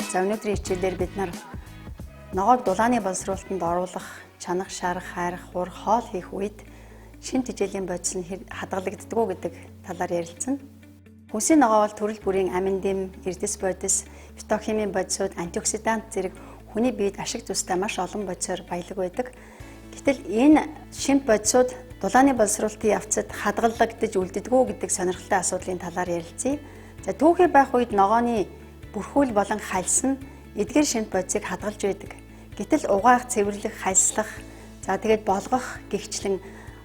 За, өнөөдрийн хичээлээр бид нар ногоог дулааны боловсруулалтанд оруулах, чанах, шарах, хайрах, хуурах, хоол хийх үед шимт тэжээлийн бодис нь хадгалагддаг уу гэдэг талаар ярилцсан. Хүнсний ногоо бол төрөл бүрийн амин дэм, эрдэс бодис, фитохимийн бодисууд, антиоксидант зэрэг хүний биед ашиг зүйтэй маш олон бодисоор баялаг байдаг. Гэтэл энэ шимт бодисууд дулааны боловсруулалтын явцад хадгалагдаж үлддэг үү гэдэг сонирхолтой асуудлын талаар ярилцъя. За, түүхий байх үед ногооны бүрхүүл болон хальс нь эдгээр шимт бодисыг хадгалж байдаг. Гэтэл угаах, цэвэрлэх, хальслах, за тэгээд болгох гихчлэн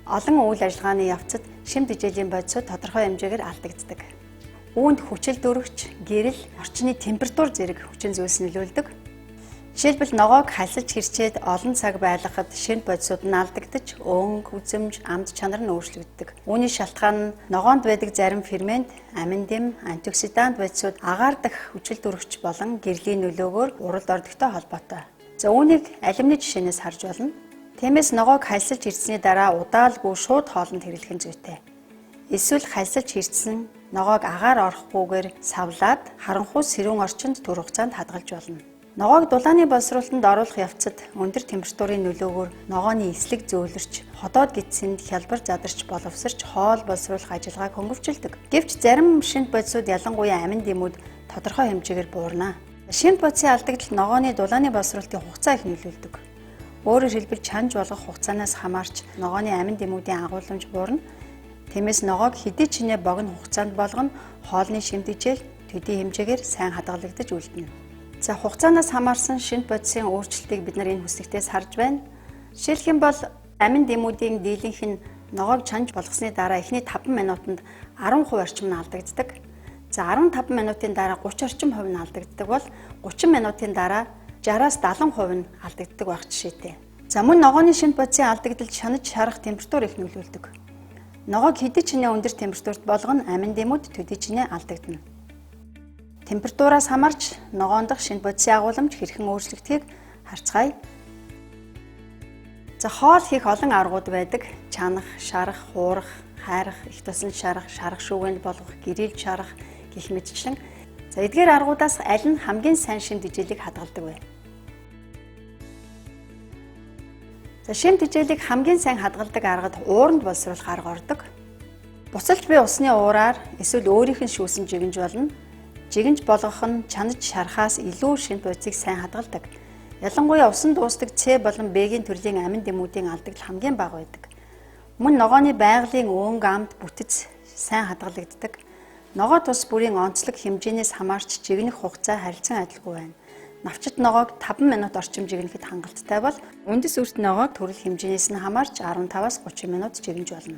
олон үйл ажиллагааны явцад шимт тэжээлийн бодисууд тодорхой хэмжээгээр алдагддаг. Үүнд хүчил дөрөгч, гэрэл, орчны температур зэрэг хүчин зүйлс нөлөөлдөг. Жишээлбэл, ногоог хальсаж хэрчээд олон цаг байлгахад шимт бодисууд нь алдагдаж, өнгө, үзэмж, амт чанар нь өөрчлөгддөг. Үүний шалтгаан нь ногоонд байдаг зарим фермент, амин дэм, антиоксидант бодисууд агаар дах хүчил төрөгч болон гэрлийн нөлөөгөөр уралд ордогтой холбоотой. За, үүнийг алюминий жишээнээс харж байна. Тиймээс ногоог хальсаж хэрчсэний дараа удаалгүй шууд хоолнд хэрэглэх нь зүйтэй. Эсвэл хальсаж хэрчсэн ногоог агаар орохгүйгээр савлаад харанхуй сэрүүн орчинд түр хугацаанд хадгалж болно. Ногоог дулааны боловсруулалтанд оруулах явцад өндөр температурын нөлөөгөөр ногооны эслэг зөөлрч, ходоод гидсэнд хялбар задарч боловсорч хоол боловсруулах ажиллагааг хөнгөвчлөдөг. Гэвч зарим шимт бодисууд, ялангуяа амин дэмүүд, тодорхой хэмжээгээр буурна. Шимт бодисын алдагдал ногооны дулааны боловсруулалтын хугацаа их нөлөөлдөг. Өөрөөр хэлбэл, чанж болгох хугацаанаас хамаарч ногооны амин дэмүүдийн агуулмж буурна. Тиймээс ногоог хэдий ч нэ богино хугацаанд болгоно хоолны шимт тэжээл төдий хэмжээгээр сайн хадгалагдаж үлдэнэ. За, хугацаанаас хамаарсан шимт бодисын өөрчлөлтийг бид нар энэ хүснэгтээс харж байна. Жишээлх юм бол амин дэмүүдийн дийлэнх нь ногоог чанж болгосны дараа эхний 5 минутанд 10% орчим нь алдагддаг. За, 15 минутын дараа 30 орчим хувь нь алдагддаг бол 30 минутын дараа 60-аас 70% нь алдагддаг байх жишээтэй. За, мөн ногооны шимт бодисын алдагдалд шанаж шарах температур их нөлөөлдөг. Ногоог хэдий ч нэ өндөр температурт болгоно амин дэмүүд төдий ч нэ алдагдана. Температураас хамаарч ногоон дах шинэ бодисын агуулмж хэрхэн өөрчлөгдөхийг харцгаая. За, хоол хийх олон аргууд байдаг. Чанах, шарах, хуурах, хайрах, их тосон шарах, шарах шүүгэнд болгох, гэрэлж шарах гэх мэтчлэн. За, эдгээр аргуудаас аль нь хамгийн сайн шимт тэжээлийг хадгалдаг вэ? За, шимт тэжээлийг хамгийн сайн хадгалдаг аргад ууранд боловсруулах арга ордог. Буцалж буй усны уураар эсвэл өөрийнх нь шүүсэн жигэнж болно. Жигэнж болгох нь чанаж шарахаас илүү шимт бодисыг сайн хадгалдаг. Ялангуяа усан дуустдаг С болон Б-ийн төрлийн амин дэмүүдийн алдагдал хамгийн бага байдаг. Мөн ногооны байгалийн өнгө, амт, бүтэц сайн хадгалагддаг. Ногоо тус бүрийн онцлог хэмжээнээс хамаарч жигнэх хугацаа харилцан адилгүй байна. Навчит ногоог 5 минут орчим жигнэхэд хангалттай бол үндэс үрт ногоог төрөл хэмжээнээс нь хамаарч 15-аас 30 минут жигнэж болно.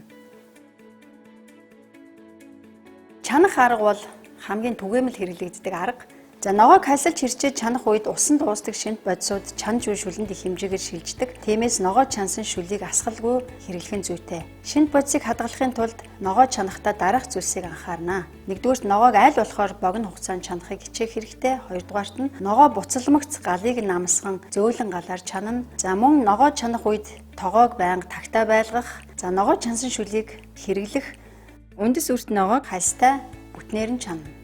Чанах арга бол хамгийн түгээмэл хэрэглэгддэг арга. За, ногоог хальсалж хэрчээд чанах үед усан дуустдаг шимт бодисууд чанж буй шүлэнд их хэмжээгээр шилждэг. Тиймээс ногоо чансан шүлийг асгалгүй хэрэглэх нь зүйтэй. Шимт бодисыг хадгалахын тулд ногоо чанахдаа дараах зүйлсийг анхаарна. Нэгдүгээрт, ногоог аль болохоор богино хугацаанд чанахыг хичээх хэрэгтэй. Хоёрдугаарт нь ногоо буцалмагц галыг намсган зөөлөн галаар чанана. За, мөн ногоо чанах үед тогоог байнга тагтаа байлгах. За, ногоо чансан шүлийг хэрэглэх. Үндэс үрт ногоог хальстай бүтнээр нь чанана.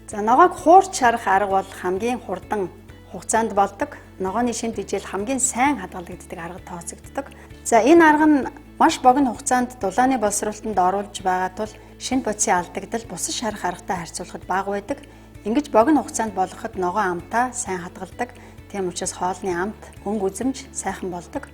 За, ногоог хуурч шарах арга бол хамгийн хурдан хугацаанд болдог. Ногооны шимт тэжээл хамгийн сайн хадгалагддаг арга тооцогддог. За, энэ арга нь маш богино хугацаанд дулааны боловсруулалтанд оруулж байгаа тул шимт бодисын алдагдал бусад шарах аргатай харьцуулахад бага байдаг. Ингэж богино хугацаанд болгоход ногоо амтаа сайн хадгалдаг. Тийм учраас хоолны амт, өнгө үзэмж сайхан болдог.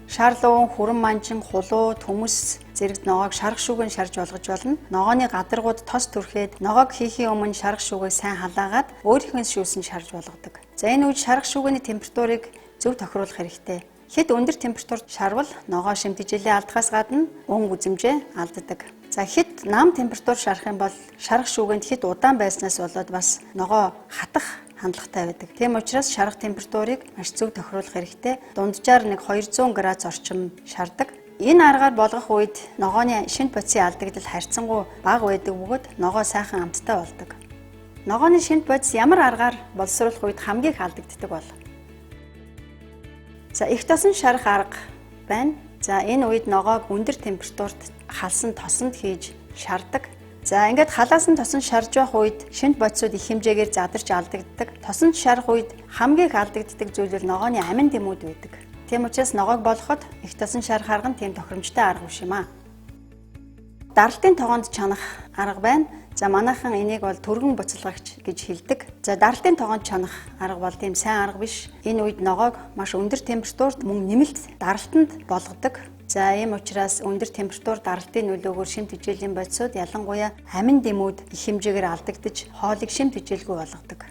Шарлуун, хүрэн манжин, хулуу, төмөс зэрэг ногоог шарах шүүгэн шарж болгож болно. Ногооны гадаргууд тос түрхээд ногоог хийхийн өмнө шарах шүүгийг сайн халаагаад өөрийнх нь шүүсэн шарж болгодог. За, энэ үед шарах шүүгээний температурыг зөв тохируулах хэрэгтэй. Хэд өндөр температурт шарвал ногоо шимт тэжээлээ алдахаас гадна өнгө үзэмжээ алддаг. За, хэд нам температур шарах юм бол шарах шүүгээнд хэд удаан байснаас болоод бас ногоо хатах хандлагатай байдаг. Тийм учраас шарах температурыг маш зөв тохируулах хэрэгтэй. Дунджаар нэг 200 градус орчим шардаг. Энэ аргаар болгох үед ногооны шинт бодисын алдагдал харьцангуй бага байдаг бөгөөд ногоо сайхан амттай болдог. Ногооны шинт бодис ямар аргаар боловсруулах үед хамгийн их алдагддаг бол? За, их тосон шарах арга байна. За, энэ үед ногоог өндөр температурт халсан тосонд хийж шардаг. За, ингээд халаасан тосон шарж байх үед шимт бодисууд их хэмжээгээр задарч алдагддаг. Тосонд шарах үед хамгийн их алдагддаг зүйл бол ногооны амин дэмүүд байдаг. Тийм учраас ногоог болгоход их тосон шарах арга нь тийм тохиромжтой арга биш юм аа. Даралтын тогоонд чанах арга байна. За, манайхан энийг бол түргэн буцалгагч гэж хэлдэг. За, даралтын тогоонд чанах арга бол тийм сайн арга биш. Энэ үед ногоог маш өндөр температурт мөн нэмэлт даралтанд болгодог. За, ийм учраас өндөр температур даралтын нөлөөгөөр шим тэжээлийн бодисууд, ялангуяа амин дэмүүд их хэмжээгээр алдагдаж, хоолыг шим тэжээлгүй болгодог.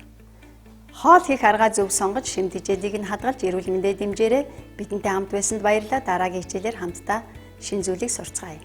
Хоол хийх аргаа зөв сонгож, шим тэжээлийг нь хадгалж, эрүүл мэндээ дэмжээрэй. Бидэнтэй хамт байсанд баярлалаа. Дараагийн хичээлээр хамтдаа шинэ зүйлийг сурцгаая.